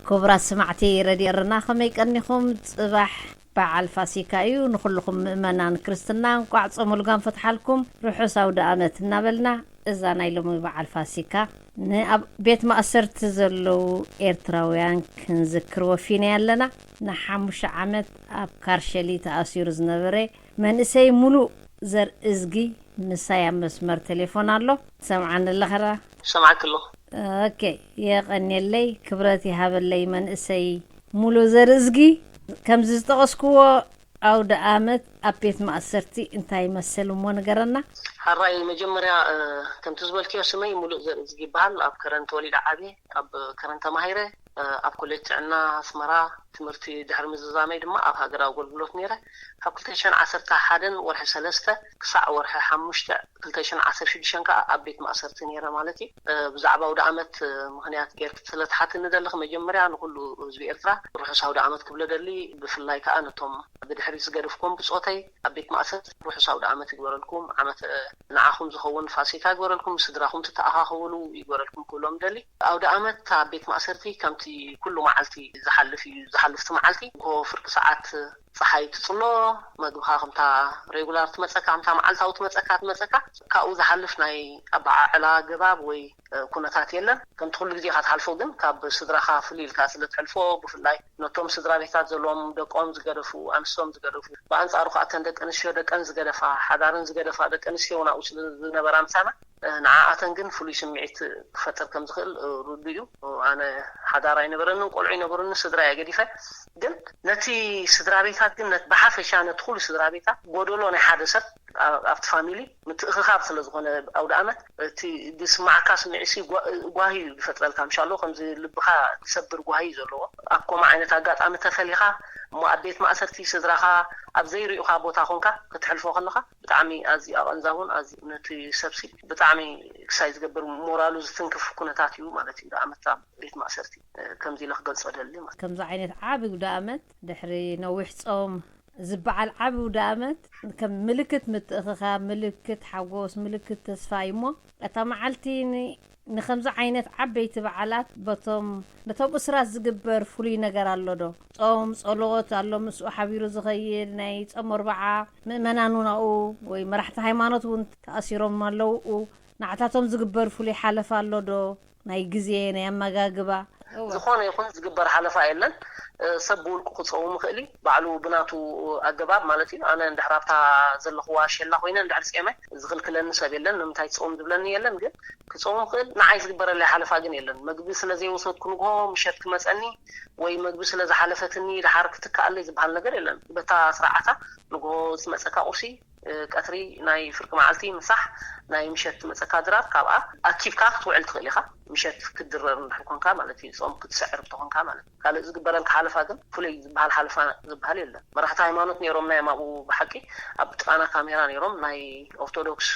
ክቡራት ስማዕቲ ረድዮ ኤረና፣ ከመይ ቀኒኹም? ጽባሕ በዓል ፋሲካ እዩ። ንኹልኹም ምእመናን ክርስትና እንቋዕ ጾመ ልጓም ፈትሓልኩም፣ ርሑስ ኣውደ ኣመት እናበልና፣ እዛ ናይ ሎሚ በዓል ፋሲካ ንኣብ ቤት ማእሰርቲ ዘለዉ ኤርትራውያን ክንዝክር ወፊና ኣለና። ንሓሙሽተ ዓመት ኣብ ካርሸሊ ተኣሲሩ ዝነበረ መንእሰይ ሙሉእ ዘርእዝጊ ምሳይ ኣብ መስመር ቴሌፎን ኣሎ። ትሰምዓኒ ኣለኻ ዶ? ሰማዕኪ ኣለኹ። ኦኬ፣ የቐንየለይ፣ ክብረት ይሃበለይ። መንእሰይ ሙሉእ ዘርእዝጊ፣ ከምዚ ዝጠቐስክዎ ኣውደ ኣመት ኣብ ቤት ማእሰርቲ እንታይ ይመስል እሞ ንገረና። ሓራይ መጀመርያ፣ እ፣ ከምቲ ዝበልክዮ ስመይ ሙሉእ ዘርእዝጊ ይበሃል። ኣብ ከረን ተወሊደ ዓብየ፣ ኣብ ከረን ተማሂረ፣ እ፣ ኣብ ኮሌጅ ጥዕና ኣስመራ ትምህርቲ ድሕሪ ምዝዛመይ ድማ ኣብ ሃገራዊ ኣገልግሎት ነይረ። ካብ ክልተ ሽሕን ዓሰርተ ሓደን ወርሒ ሰለስተ ክሳዕ ወርሒ ሓሙሽተ ክልተ ሽሕን ዓሰርተ ሽዱሽተን ከኣ ኣብ ቤት ማእሰርቲ ነይረ ማለት እዩ። እ፣ ብዛዕባ ኣውደ ኣመት፣ እ፣ ምኽንያት ጌርክ ስለ ትሓትኒ ዘለኺ፣ መጀመርያ ንኹሉ ህዝቢ ኤርትራ ርሑስ ኣውደ ኣመት ክብለ ደሊ፣ ብፍላይ ከኣ ነቶም ብድሕሪት ዝገደፍኩም ብጾተይ ኣብ ቤት ማእሰርቲ ርሑስ ኣውደ ኣመት ይግበረልኩም። ዓመት፣ እ፣ ንዓኹም ዝኸውን ፋሲካ ይግበረልኩም፣ ስድራኹም ትተኣኻኸብሉ ይግበረልኩም ክብሎም ደሊ። ኣውደ ኣመት ኣብ ቤት ማእሰርቲ ከምቲ ኩሉ መዓልቲ ዝሓልፍ እዩ። ዝሓልፍቲ መዓልቲ ንግሆ ፍርቂ ሰዓት ጸሓይ ትጽሎ፣ መግብኻ ከምታ ሬጉላር ትመጸካ፣ ከምታ መዓልታዊ ትመጸካ፣ ትመጸካ። ካብኡ ዝሓልፍ ናይ ኣበዓዕላ ኣገባብ ወይ፣ እ፣ ኩነታት የለን። ከምቲ ኩሉ ግዜ ኢኻ ትሓልፎ፣ ግን ካብ ስድራኻ ፍልይ ኢልካ ስለ ትሕልፎ፣ ብፍላይ ነቶም ስድራ ቤታት ዘለዎም ደቆም ዝገደፉ፣ ኣንስቶም ዝገደፉ፣ ብኣንጻሩ ከኣ እተን ደቂ ኣንስትዮ ደቀን ዝገደፋ፣ ሓዳረን ዝገደፋ ደቂ ኣንስትዮ እውን ኣብኡ ስለ ዝነበራ ምሳና፣ እ፣ ንዓኣተን ግን ፍሉይ ስምዒት ክፈጥር ከም ዝኽእል፣ እ፣ ርዱእ እዩ። ኣነ ሓዳር ኣይነበረንን፣ ቆልዑ ኣይነበሩኒ፣ ስድራ እየ ገዲፈ። ግን ነቲ ስድራ ቤታት ግን ነት-፣ ብሓፈሻ ነቲ ኩሉ ስድራ ቤታት ጎደሎ ናይ ሓደ ሰብ ኣ-፣ ኣብቲ ፋሚሊ ምትእኽኻብ ስለ ዝኾነ ኣውደ ኣመት እቲ ዝስማዓካ ስምዒት ሲ ጓ-፣ ጓሂ እዩ ዝፈጥረልካ። ምሻሎ ከምዚ ልብኻ ዝሰብር ጓሂ እዩ ዘለዎ። ኣብ ከምኡ ዓይነት ኣጋጣሚ ተፈሊኻ እሞ ኣብ ቤት ማእሰርቲ ስድራኻ ኣብ ዘይርእዩኻ ቦታ ኮንካ ክትሕልፎ ከለኻ ብጣዕሚ ኣዝዩ ኣቐንዛውን ኣዝዩ ነቲ ሰብሲ ብጣዕሚ ክሳይ ዝገብር ሞራሉ ዝትንክፍ ኩነታት እዩ ማለት እዩ። ኣመት ኣብ ቤት ማእሰርቲ፣ እ፣ ከምዚ ኢለ ክገልጾ ደሊ ማለት። ከምዚ ዓይነት ዓቢ ውደ ኣመት ድሕሪ ነዊሕ ጾም ዝበዓል ዓቢ ውደ ኣመት ከም ምልክት ምትእኽኻብ፣ ምልክት ሓጎስ፣ ምልክት ተስፋ እዩ እሞ፣ እታ መዓልቲ ን-፣ ንኸምዚ ዓይነት ዓበይቲ በዓላት በቶም፣ ነቶም እሱራት ዝግበር ፍሉይ ነገር ኣሎ ዶ? ጾም፣ ጸሎት ኣሎ፣ ምስኡ ሓቢሩ ዝኸይድ ናይ ጾም ኣርብዓ፣ ምእመናን እውን ኣብኡ ወይ መራሕቲ ሃይማኖት እውን ተኣሲሮም ኣለውኡ። ንዓታቶም ዝግበር ፍሉይ ሓለፋ ኣሎ ዶ? ናይ ግዜ፣ ናይ ኣመጋግባ? እወ። ዝኾነ ይኹን ዝግበር ሓለፋ የለን። እ፣ ሰብ ብውልቁ ክጸውም ይኽእል እዩ፣ ባዕሉ ብናቱ ኣገባብ ማለት እዩ። ኣነ እንድሕር ኣብታ ዘለኽዋ ሸላ ኮይነ እንድሕር ጸይመ ዝኽልክለኒ ሰብ የለን፣ ንምንታይ ትጸውም ዝብለኒ የለን። ግን ክጸውም ይኽእል፣ ንዓይ ዝግበረለይ ሓለፋ ግን የለን። መግቢ ስለ ዘይወሰድኩ ንግሆ ምሸት ክመጸኒ ወይ መግቢ ስለ ዝሓለፈትኒ ደሓር ክትከኣለይ ዝበሃል ነገር የለን። በታ ስርዓታ ንግሆ ዝመጸካ ቁርሲ፣ እ፣ ቀትሪ ናይ ፍርቂ መዓልቲ ምሳሕ፣ ናይ ምሸት ዝመጸካ ድራር፣ ካብኣ ኣኪብካ ክትውዕል ትኽእል ኢኻ። ምሸት ክትድረር እንድሕር ኮንካ ማለት እዩ፣ ጾም ክትስዕር እንተኾንካ ማለት እዩ። ካልእ ዝግበረልካ ሓለፋ ግን ፍሉይ ዝበሃል ሓለፋ ዝበሃል የለን። መራሕቲ ሃይማኖት ነይሮም ናይ ኣብኡ ብሓቂ ኣብ ጥቓና ካሜራ ነይሮም፣ ናይ ኦርቶዶክስ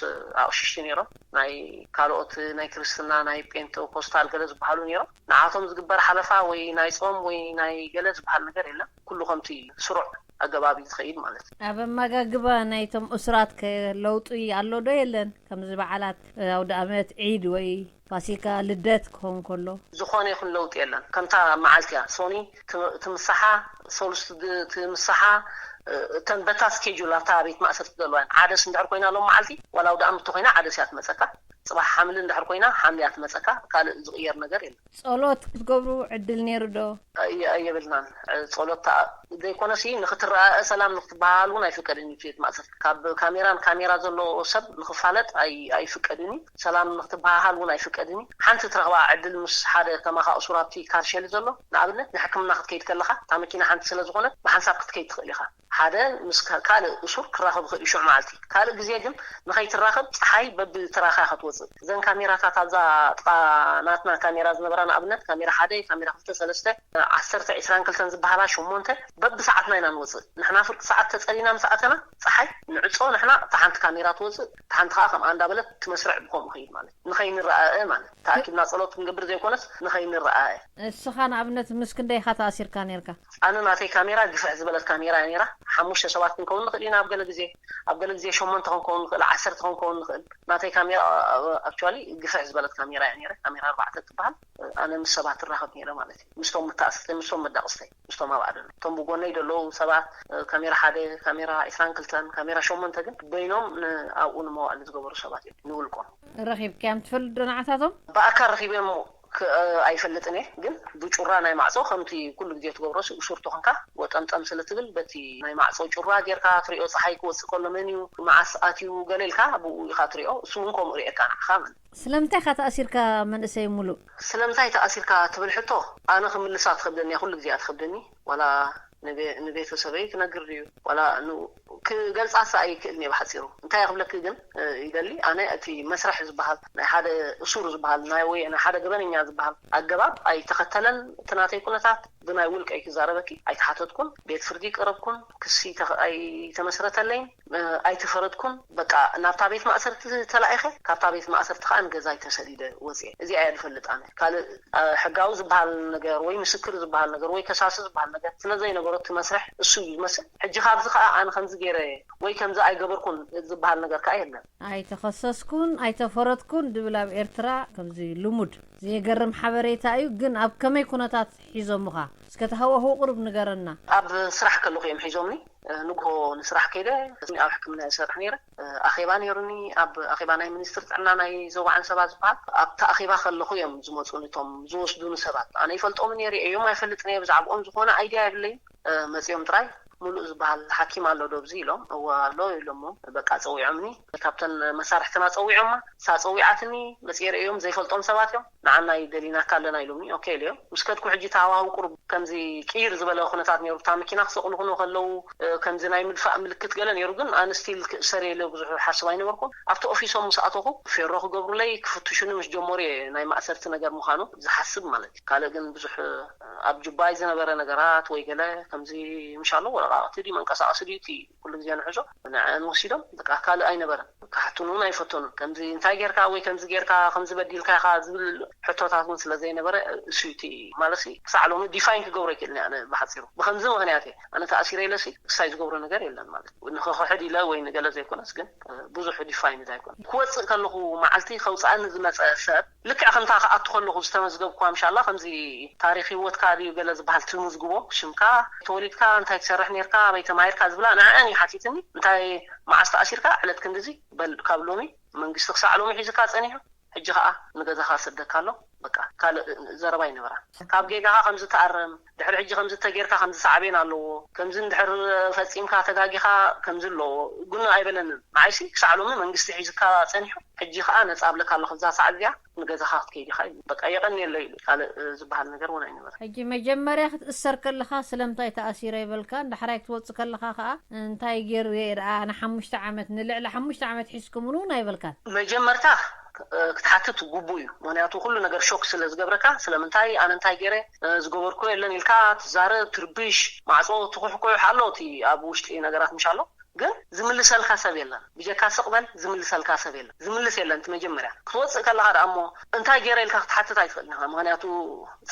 ኣቕሽሽቲ ነይሮም፣ ናይ ካልኦት ናይ ክርስትና፣ ናይ ጴንጠኮስታል ገለ ዝበሃሉ ነይሮም። ንዓቶም ዝግበር ሓለፋ ወይ ናይ ጾም ወይ ናይ ገለ ዝበሃል ነገር የለን። ኩሉ ከምቲ ስሩዕ ኣገባብ እዩ ዝኸይድ ማለት እዩ። ኣብ ኣመጋግባ ናይቶም እሱራት ከ ለውጢ ኣሎ ዶ የለን? ከምዚ በዓላት፣ እ፣ ኣውደ ኣመት፣ ዒድ ወይ ፋሲካ፣ ልደት ክኸውን ከሎ? ዝኾነ ይኹን ለውጢ የለን። ከምታ መዓልቲ እያ። ሶኒ ት-፣ ትምሳሓ፣ ሰሉስቲ ድ-፣ ትምሳሓ፣ እ፣ እተን በታ ስኬጁል ኣብታ ቤት ማእሰርቲ ዘለዋ እየን። ዓደስ እንድሕር ኮይና ሎም መዓልቲ፣ ዋላ ኣውደ ኣመት ተኮይና ዓደስ እያ ትመጸካ። ጽባሕ ሓምሊ እንድሕር ኮይና ሓምሊ እያ ትመጸካ። ካልእ ዝቕየር ነገር የለን። ጸሎት ክትገብሩ ዕድል ነይሩ ዶ? ኣየ-፣ ኣየብልናን። እ፣ ጸሎት ተኣ-፣ ዘይኮነሲ ንኽትረኣእ ሰላም ንኽትበሃሃል እውን ኣይፍቀድን እዩ እቲ ቤት ማእሰርቲ። ካብ ካሜራ ንካሜራ ዘሎ ሰብ ንኽፋለጥ ኣይ-፣ ኣይፍቀድን እዩ። ሰላም ንኽትበሃሃል እውን ኣይፍቀድን እዩ። ሓንቲ ትረኽባ ዕድል ምስ ሓደ ከማኻ እሱር ኣብቲ ካርሸሊ ዘሎ፣ ንኣብነት ንሕክምና ክትከይድ ከለኻ፣ እታ መኪና ሓንቲ ስለ ዝኾነት ብሓንሳብ ክትከይድ ትኽእል ኢኻ። ሓደ ምስ ካ-፣ ካልእ እሱር ክራኸብ ይኽእል እዩ ሽዑ መዓልቲ። ካልእ ግዜ ግን ንኸይትራኸብ ጸሓይ በብተራኻ ክትወጽእ። እዘን ካሜራታት ኣብዛ ጥቓ ናትና ካሜራ ዝነበራ፣ ንኣብነት ካሜራ ሓደ፣ ካሜራ ክልተ፣ ሰለስተ፣ ዓሰርተ፣ ዒስራን ክልተን ዝበሃላ ሸሞንተ በብሰዓትና ኢና ንወጽእ። ንሕና ፍርቂ ሰዓት ተጸሊና ምስ ኣተና ጸሓይ ንዕጾ፣ ንሕና እታ ሓንቲ ካሜራ ትወጽእ፣ እታ ሓንቲ ከኣ ከምኣ እንዳበለት እቲ መስርዕ ብኸምኡ ይኸይድ ማለት። ንኸይንረኣእ ማለት። ተኣኪብና ጸሎት ክንገብር ዘይኮነስ ንኸይንረኣእ። እስኻ ንኣብነት ምስ ክንደይ ኢኻ ተኣሲርካ ነርካ? ኣነ ናተይ ካሜራ ግፍሕ ዝበለት ካሜራ እያ ነይራ። ሓሙሽተ ሰባት ክንከውን ንኽእል ኢና ኣብ ገለ ግዜ፣ ኣብ ገለ ግዜ ሸሞንተ ክንከውን ንኽእል፣ ዓሰርተ ክንከውን ንኽእል። ናተይ ካሜራ ኣክቹዋሊ ግፍሕ ዝበለት ካሜራ እያ ነይረ፣ ካሜራ ኣርባዕተ ትበሃል። ኣነ ምስ ሰባት እራኸብ ነይረ ማለት እዩ፣ ምስቶም መተኣስርተይ፣ ምስቶም መዳቕስተይ፣ ምስቶም ኣብ ኣደና፣ እቶም ብጎነይ ዘለዉ ሰባት፣ ካሜራ ሓደ፣ ካሜራ ዕስራን ክልተን፣ ካሜራ ሸሞንተ ግን በይኖም ንኣብኡ ንመዋእሊ ዝገበሩ ሰባት እዮም፣ ንውልቆም። ረኺብካዮም ትፈልጥ ዶ ንዓታቶም? ብኣካል ረኺበዮም ክ- ኣይፈልጥን እየ፣ ግን ብጩራ ናይ ማዕፆ ከምቲ ኩሉ ግዜ ትገብሮ ሲ፣ እሱር ተኾንካ ወጠምጠም ስለ ትብል፣ በቲ ናይ ማዕፆ ጩራ ጌርካ ትሪኦ፣ ፀሓይ ክወፅእ ከሎ መን እዩ፣ መዓስ ኣትዩ፣ ገለ ኢልካ ብኡ ኢኻ ትሪኦ። እሱ እውን ከምኡ ሪኤካ ንዓኻ ማለት። ስለምንታይ ኢኻ ተኣሲርካ? መንእሰይ ሙሉእ፣ ስለምንታይ ተኣሲርካ ትብል ሕቶ ኣነ ክምልሳ ትኸብደኒ እያ፣ ኩሉ ግዜ እያ ትኸብደኒ። ዋላ ንቤ- ንቤተሰበይ ክነግር ድዩ፣ ዋላ ን- ክገልጻ ኣይክእልን እየ ብሓጺሩ። እንታይ ክብለኪ ግን፣ እ፣ ይደሊ፣ ኣነ እቲ መስርሕ ዝበሃል ናይ ሓደ እሱር ዝበሃል ናይ ወይ ናይ ሓደ ገበነኛ ዝበሃል ኣገባብ ኣይተኸተለን። እቲ ናተይ ኩነታት ብናይ ውልቀይ ክዛረበኪ ኣይተሓተትኩን፣ ቤት ፍርዲ ቀረብኩን፣ ክሲ ተኸ- ኣይተመስረተለይን፣ እ፣ ኣይተፈረድኩን። በቃ ናብታ ቤት ማእሰርቲ ተላኢኸ፣ ካብታ ቤት ማእሰርቲ ከዓ ንገዛይ ተሰዲደ ወፅየ። እዚኣ እየ ዝፈልጥ ኣነ። ካልእ እ፣ ሕጋዊ ዝበሃል ነገር ወይ ምስክር ዝበሃል ነገር ወይ ከሳሲ ዝበሃል ነገር ስለ ዘይነበሮ እቲ መስርሕ እሱ እዩ ዝመስል። ሕጂ ካብዚ ከዓ ኣነ ከምዚ ገይረ ወይ ከምዚ ኣይገበርኩን ዝበሃል ነገር ከዓ የለን። ኣይተኸሰስኩን ኣይተፈረድኩን ድብል ኣብ ኤርትራ ከምዚ ልሙድ። ዘየገርም ሓበሬታ እዩ፣ ግን ኣብ ከመይ ኩነታት ሒዞምኻ? እስከ እቲ ሃዋህው ቁሩብ ንገረና። ኣብ ስራሕ ከለኹ እዮም ሒዞምኒ። እ፣ ንግሆ ንስራሕ ከይደ፣ ኣብ ሕክምና ይሰርሕ ነይረ። እ፣ ኣኼባ ነይሩኒ። ኣብ ኣኼባ ናይ ሚኒስትር ጥዕና ናይ ዞባ ዓንሰባ ዝበሃል፣ ኣብቲ ኣኼባ ከለኹ እዮም ዝመፁኒ እቶም ዝወስዱኒ ሰባት። ኣነ ይፈልጦምን እየ፣ ርእየዮም ኣይፈልጥን እየ፣ ብዛዕባኦም ዝኾነ ኣይድያ የብለይን። እ፣ መፂኦም ጥራይ፣ "ሙሉእ ዝበሃል ሓኪም ኣሎ ዶ ኣብዚ?" ኢሎም። "እወ ኣሎ" ኢሎሞ፣ በቃ ፀዊዖምኒ። ካብተን መሳርሕትና ፀዊዖማ፣ እሳ ፀዊዓትኒ፣ መፂኤ ርእዮም ዘይፈልጦም ሰባት እዮም። "ንዓናይ ደሊናካ ኣለና" ኢሎምኒ። ኦኬ ኢለዮም። ምስ ከድኩ ሕጂ እቲ ሃዋህው ቁሩብ ከምዚ ቅይር ዝበለ ኩነታት ነይሩ። እታ መኪና ክሰቕሉ ኩኖ ከለዉ፣ እ፣ ከምዚ ናይ ምድፋእ ምልክት ገለ ነይሩ፣ ግን ኣነ ስቲል ክእሰር ኢለ ብዙሕ ሓስብ ኣይነበርኩን። ኣብቲ ኦፊሶም ምስ ኣተኹ ፌሮ ክገብሩለይ ክፍትሹኒ ምስ ጀመሩ እየ ናይ ማእሰርቲ ነገር ምዃኑ ዝሓስብ ማለት እዩ። ካልእ ግን ብዙሕ ኣብ ጁባይ ዝነበረ ነገራት ወይ ገለ ከምዚ ምሻሎ ወረቓቕቲ ድዩ መንቀሳቐሲ ድዩ እቲ ኩሉ ግዜ ንሕዞ ንዐን ወሲዶም በቃ ካልእ ኣይነበረን። ክሓቱን እውን ኣይፈተኑን። ከምዚ እንታይ ጌርካ ወይ ከምዚ ጌርካ ከምዚ በዲልካ ኢኻ ዝብል ሕቶታት እውን ስለ ዘይነበረ እሱ እቲ ማለት ሲ ክሳዕ ሎሚ ዲፋይን ክገብሮ ይክእልኒ ኣነ ብሓፂሩ ብከምዚ ምክንያት እየ ኣነ ተኣሲረ ኢለ ሲ ክሳይ ዝገብሮ ነገር የለን ማለት እዩ። ንክክሕድ ኢለ ወይ ንገለ ዘይኮነስ ግን ብዙሕ ዲፋይን ኣይኮነ ክወፅእ ከለኹ መዓልቲ ከውፅኣኒ ዝመፀ ሰብ ልክዕ ከምታ ክኣቱ ከለኹ ዝተመዝገብኩ ኣምሻላ ከምዚ ታሪክ ህይወትካ ድዩ ገለ ዝበሃል ትምዝግቦ ሽምካ ተወሊድካ እንታይ ትሰርሕ ነርካ ኣበይ ተማሂርካ ዝብላ ንዕአን እዩ ሓቲትኒ እንታይ መዓስ ተኣሲርካ ዕለት ክንድዚ በል ካብ ሎሚ መንግስቲ ክሳዕ ሎሚ ሒዝካ ፀኒሑ ሕጂ ከዓ ንገዛኻ ሰደካ ኣሎ በቃ ካልእ ዘረባ ይነበራ ካብ ጌጋኻ ከምዚ ተኣረም ድሕሪ ሕጂ ከምዚ ተጌርካ ከምዚ ሳዕቤን ኣለዎ ከምዚ እንድሕር ፈፂምካ ተጋጊኻ ከምዚ ኣለዎ ጉኑ ኣይበለንን ንዓይሲ ክሳዕ ሎሚ መንግስቲ ሒዝካ ፀኒሑ ሕጂ ከዓ ነፃ ኣብለካ ኣለኹ እዛ ሰዓት እዚኣ ንገዛኻ ክትከይድ ኢኻ ኢሉ በቃ የቐንየለይ ኢሉ ካልእ ዝበሃል ነገር እውን ኣይነበረ ሕጂ መጀመርያ ክትእሰር ከለኻ ስለምንታይ ተኣሲረ ይበልካን ዳሕራይ ክትወፅእ ከለኻ ከዓ እንታይ ገይሩ እየ ደኣ ንሓሙሽተ ዓመት ንልዕሊ ሓሙሽተ ዓመት ሒዝኩምኒ እውን ኣይበልካን መጀመርታ ክትሓትት ግቡእ እዩ ምክንያቱ ኩሉ ነገር ሾክ ስለ ዝገብረካ ስለምንታይ ኣነ እንታይ ገይረ ዝገበርኩ የለን ኢልካ ትዛረብ ትርብሽ ማዕፆ ትኩሕኩሕ ኣሎ እቲ ኣብ ውሽጢ ነገራት ምሽ ኣሎ ግን ዝምልሰልካ ሰብ የለን ብጀካ ስቕ በል ዝምልሰልካ ሰብ የለን ዝምልስ የለን እቲ መጀመርያ ክትወፅእ ከለካ ደኣ እሞ እንታይ ገይረ ኢልካ ክትሓትት ኣይትኽእልን ኢኻ ምክንያቱ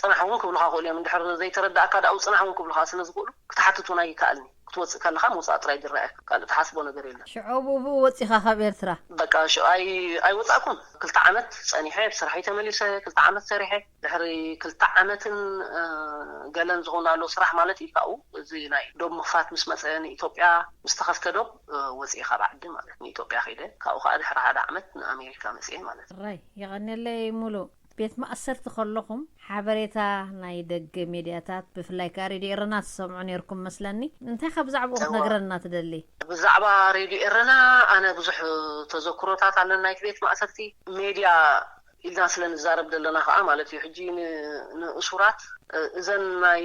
ፅናሕ እውን ክብሉካ ክእሉ እዮም እንድሕር ዘይተረዳእካ ደኣ ፅናሕ እውን ክብሉካ ስለ ዝኽእሉ ክትሓትት እውን ኣይከኣልን እዩ ክትወፅእ ከለካ ምውፃእ ጥራይ ዝረኣየካ ካልእ ትሓስቦ ነገር የለን ሽዑ ብኡ ብኡ ወፂኻ ካብ ኤርትራ በቃ ሽዑ ኣይ ኣይወፃእኩን ክልተ ዓመት ፀኒሐ ብስራሐይ ተመሊሰ ክልተ ዓመት ሰሪሐ ድሕሪ ክልተ ዓመትን ገለን ዝኾናሉ ስራሕ ማለት እዩ ካብኡ እዚ ናይ ዶብ ምኽፋት ምስ መፀ ንኢትዮጵያ ምስ ተኸፍተ ዶብ ወፅኢ ካብ ዓዲ ማለት ንኢትዮጵያ ከይደ ካብኡ ከዓ ድሕሪ ሓደ ዓመት ንኣሜሪካ መፅኤ ማለት እዩ ራይ የቐንየለይ ሙሉ ቤት ማእሰርቲ ከለኹም ሓበሬታ ናይ ደገ ሜድያታት ብፍላይ ከዓ ሬድዮ ኤረና ትሰምዑ ነርኩም መስለኒ እንታይ ካብ ብዛዕባኡ ክትነግረና ትደሊ ብዛዕባ ሬድዮ ኤረና ኣነ ብዙሕ ተዘክሮታት ኣለና ናይቲ ቤት ማእሰርቲ ሜድያ ኢልና ስለ ንዛረብ ዘለና ከዓ ማለት እዩ ሕጂ ንእሱራት እዘን ናይ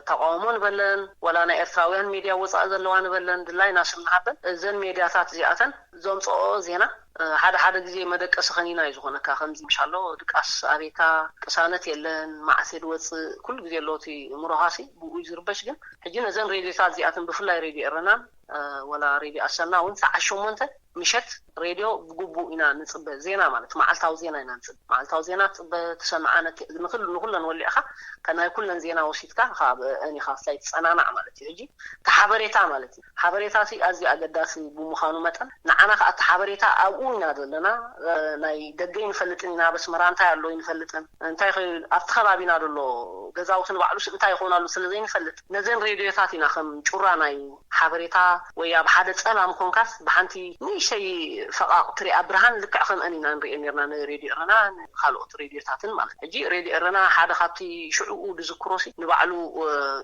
ተቃውሞ ንበለን ዋላ ናይ ኤርትራውያን ሜድያ ወፃኢ ዘለዋ ንበለን ድላይና ስም ንሃበን እዘን ሜድያታት እዚኣተን ዘምፅኦ ዜና ሓደ ሓደ ግዜ መደቀሲ ከኒና እዩ ዝኾነካ ከምዚ ምሻሎ ድቃስ ኣቤካ ቅሳነት የለን ማዕሴ ድወፅእ ኩሉ ግዜ ኣሎ እቲ ምሮኻሲ ብኡ ዝርበሽ ግን ሕጂ ነዘን ሬድዮታት እዚኣተን ብፍላይ ሬድዮ ኤረናን ወላ ሬድዮ ኣሰና እውን ሰዓት ሸሞንተ ምሸት ሬድዮ ብግቡእ ኢና ንፅበ። ዜና ማለት መዓልታዊ ዜና ኢና ንፅበ። መዓልታዊ ዜና ትፅበ፣ ትሰምዓ፣ ንኩለን ወሊዕካ ናይ ኩለን ዜና ወሲድካ ካብ እኒኻ ሳይ ትፀናናዕ ማለት እዩ። ሕጂ እቲ ሓበሬታ ማለት እዩ። ሓበሬታ ሲ ኣዝዩ ኣገዳሲ ብምዃኑ መጠን ንዓና ከዓ እቲ ሓበሬታ ኣብኡ ኢና ዘለና። ናይ ደገ ይንፈልጥን ኢና፣ በስመራ እንታይ ኣሎ ይንፈልጥን፣ እንታይ ኣብቲ ከባቢና ዘሎ ገዛውቲ ንባዕሉ እንታይ ይኾን ኣሎ ስለ ዘይንፈልጥ፣ ነዘን ሬድዮታት ኢና ከም ጩራ ናይ ሓበሬታ ወይ ኣብ ሓደ ጸላም ኮንካስ ብሓንቲ ንእሽተይ ፈቓቕ ትሪኣ ብርሃን ልክዕ ከምአን ኢና ንሪኦ ነርና ንሬድዮ ኤረና ካልኦት ሬድዮታትን ማለት። ሕጂ ሬድዮ ኤረና ሓደ ካብቲ ሽዕኡ ዝዝክሮ ሲ ንባዕሉ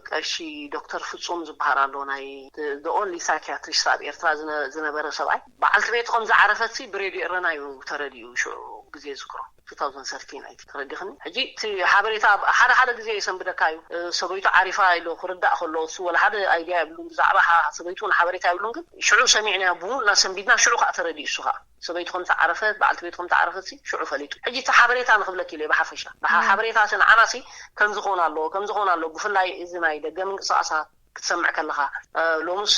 ቀሺ ዶክተር ፍጹም ዝበሃል ኣሎ፣ ናይ the only psychiatrist ኣብ ኤርትራ ዝነበረ ሰብኣይ። በዓልቲ ቤቱ ከም ዝዓረፈት ሲ ብሬድዮ ኤረና እዩ ተረዲኡ ሽዑ ግዜ ዝዝክሮ። two thousand thirteen ኣይቲ ተረዲኽኒ። ሕጂ እቲ ሓበሬታ ሓደ ሓደ ግዜ የሰንብደካ እዩ። ሰበይቱ ዓሪፋ ኢሉ ክርዳእ ከሎ እሱ ወላ ሓደ ኣይድያ የብሉን ብዛዕባ ሰበይቱ ሓበሬታ የብሉን፣ ግን ሽዑ ሰሚዕና ብሙሉና ሰንቢድና ሽዑ ከዓ ተረዲኡ እሱ ከዓ ሰበይቱ ከም ተዓረፈት በዓልቲ ቤቱ ከም ተዓረፈት ሲ ሽዑ ፈሊጡ። ሕጂ እቲ ሓበሬታ ንክብለክ ኢለ ብሓፈሻ ሓበሬታ ሲ ንዓና ሲ ከምዝኾን ኣለዎ ከምዝኾን ኣለዎ ብፍላይ እዚ ናይ ደገ ምንቅስቃሳት ክትሰምዕ ከለኻ ሎምስ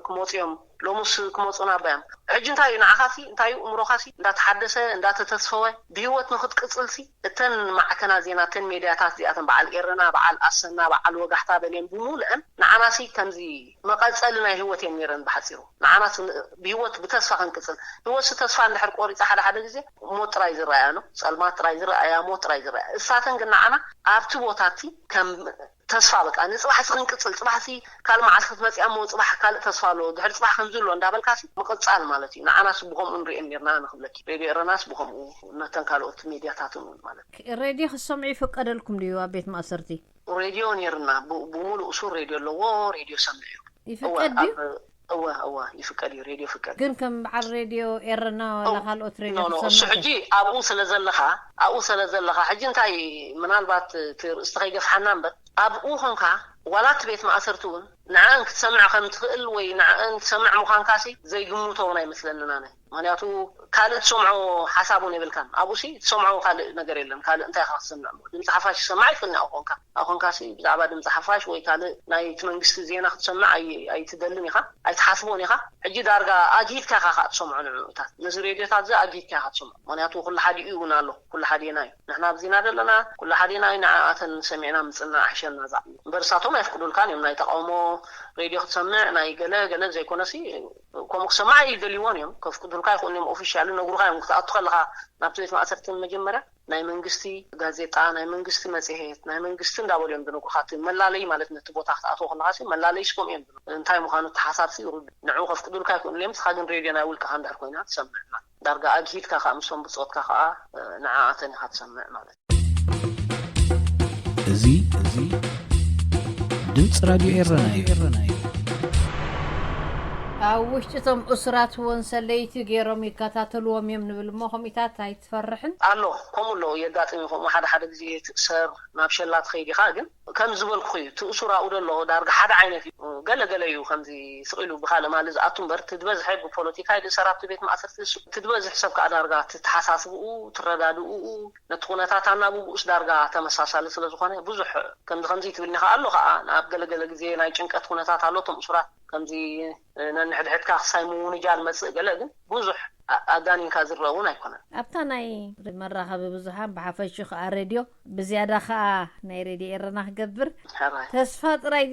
ክመፁ እዮም፣ ሎምስ ክመፁና ኣባዮም። ሕጂ እንታይ እዩ ንዓኻሲ እንታይ እዩ እምሮኻሲ እንዳተሓደሰ እንዳተተስፈወ ብህይወት ንክትቅፅልሲ እተን ማዕከና ዜና እተን ሜድያታት እዚኣተን በዓል ኤረና በዓል ኣሰና በዓል ወጋሕታ በልየን ብምሉአን ንዓናሲ ከምዚ መቐፀሊ ናይ ህይወት እየን ነይረን። ብሓፂሩ ንዓናሲ ብህይወት ብተስፋ ክንቅፅል። ህይወትሲ ተስፋ እንድሕር ቆሪፃ ሓደ ሓደ ግዜ ሞት ጥራይ ዝረኣያ ነው፣ ፀልማት ጥራይ ዝረኣያ፣ ሞት ጥራይ ዝረኣያ። እሳተን ግን ንዓና ኣብቲ ቦታ እቲ ከም ተስፋ በቃ ንፅባሕሲ ክንቅፅል፣ ፅባሕሲ ካልእ መዓልቲ ክትመፅያ እሞ ፅባሕ ካልእ ተስፋ ኣሎ፣ ድሕሪ ፅባሕ ከምዚ ኣሎ እንዳበልካሲ ምቕፃል ማለት እዩ። ንዓናስ ብኸምኡ ንሪኤን ኔርና ንኽብለኪ፣ ሬድዮ ኤረናስ ብኸምኡ ነተን ካልኦት ሜድያታትን እውን ማለት እዩ። ሬድዮ ክትሰምዑ ይፍቀደልኩም ድዩ ኣብ ቤት ማእሰርቲ? ሬድዮ ኔርና፣ ብ- ብሙሉእ ሱር ሬድዮ ኣለዎ፣ ሬድዮ ሰምዕ እዩ። ይፍቀድ ድዩ? እወ እወ ይፍቀድ እዩ፣ ሬድዮ ይፍቀድ። ግን ከም በዓል ሬድዮ ኤረና ዋላ ካልኦት ሬድዮ ክትሰምዕ እሱ ሕጂ ኣብኡ ስለ ዘለኻ ኣብኡ ስለ ዘለኻ ሕጂ እንታይ ምናልባት እቲ ርእስቲ ከይገፍሓና እምበር ኣብኡ ኾንካ ዋላ እቲ ቤት ማእሰርቲ እውን ንዕአን ክትሰምዕ ከም ትኽእል ወይ ንዕአን ትሰምዕ ምዃንካሲ ዘይግምቶ እውን ኣይመስለንን ኣነ። ምክንያቱ ካልእ ትሰምዖ ሓሳብ እውን የብልካን ኣብኡ ሲ ትሰምዖ ካልእ ነገር የለን። ካልእ እንታይ ኢኻ ክትሰምዕ እሞ ድምፂ ሓፋሽ ትሰምዕ ኣይትኽእልን ኢኻ ኮንካ ኣኾንካሲ ብዛዕባ ድምፂ ሓፋሽ ወይ ካልእ ናይቲ መንግስቲ ዜና ክትሰምዕ ኣይትደልን ኢኻ ኣይትሓስቦን ኢኻ። ሕጂ ዳርጋ ኣግሂድካ ኢኻ ከዓ ትሰምዖ ንዕኡታት ነዚ ሬድዮታት እዚ ኣግሂድካ ኢኻ ትሰምዖ። ምክንያቱ ኩሉ ሓዲኡ እውን ኣሎ ኩሉ ሓዲና እዩ ንሕና ኣብዚና ዘለና ኩሉ ሓዲና እዩ ንዓኣተን ሰሚዕና ምፅና ኣሕሸና ዛዕ እምበር እሳቶም ኣይፍቅዱልካን እዮም ናይ ተቃውሞ ሬድዮ ክትሰምዕ ናይ ገለ ገለ ዘይኮነሲ ከምኡ ክሰማዕ ይደልይዎን እዮም ከፍቅዱልካ ይኽእሉ እዮም ኦፊሻል ነግሩካ እዮም ክትኣቱ ከለካ ናብቲ ቤት ማእሰርቲ መጀመርያ ናይ መንግስቲ ጋዜጣ ናይ መንግስቲ መፅሄት ናይ መንግስቲ እንዳበሉ እዮም ዝነግሩካ እቲ መላለይ ማለት ነቲ ቦታ ክትኣትዎ ከለካ ሲ መላለይ ስኮም እዮም ዝነግሩ እንታይ ምኳኑ እቲ ሓሳብ ሲ ርዱ ንዑ ከፍቅዱልካ ይክእሉ እዮም ንስካ ግን ሬድዮ ናይ ውልቅካ እንድሕር ኮይና ትሰምዕ ዳርጋ ኣግሂድካ ከዓ ምስቶም ብፆትካ ከዓ ንዓኣተን ኢካ ትሰምዕ ማለት እዩ። እዚ እዚ ድምፂ ራድዮ ኤረና እዩ። ኣብ ውሽጢ እቶም እሱራት እውን ሰለይቲ ገይሮም ይከታተልዎም እዮም ንብል እሞ ከምኢታት ኣይትፈርሕን? ኣሎ ከምኡ ኣሎ የጋጥም እዩ ከምኡ ሓደ ሓደ ግዜ ትእሰር ናብ ሸላ ትኸይድ ኢኻ ግን ከም ዝበልኩ እዩ እቲ እሱር ኣብኡ ዘሎ ዳርጋ ሓደ ዓይነት እዩ ገለ ገለ እዩ ከምዚ ስቕ ኢሉ ብካልእ ማሊ ዝኣቱ እምበር እቲ ዝበዝሐ ብፖለቲካ ይእሰር ኣብቲ ቤት ማእሰርቲ እቲ ዝበዝሕ ሰብ ከዓ ዳርጋ ትተሓሳስብኡ ትረዳድኡ ነቲ ኩነታት ኣናብብኡስ ዳርጋ ተመሳሳሊ ስለ ዝኾነ ብዙሕ ከምዚ ከምዚ ትብልኒ ከዓ ኣሎ ከዓ ኣብ ገለገለ ግዜ ናይ ጭንቀት ኩነታት ኣሎ እቶም እሱራት ከምዚ ነንሕድሕድካ ክሳይ ምውንጃል መፅእ ገለ ግን ብዙሕ ኣጋኒንካ ዝረአ እውን ኣይኮነን። ኣብታ ናይ መራኸቢ ብዙሓን ብሓፈሽኡ ከዓ ሬድዮ ብዝያዳ ከዓ ናይ ሬድዮ ኤረና ክገብር ተስፋ ጥራይ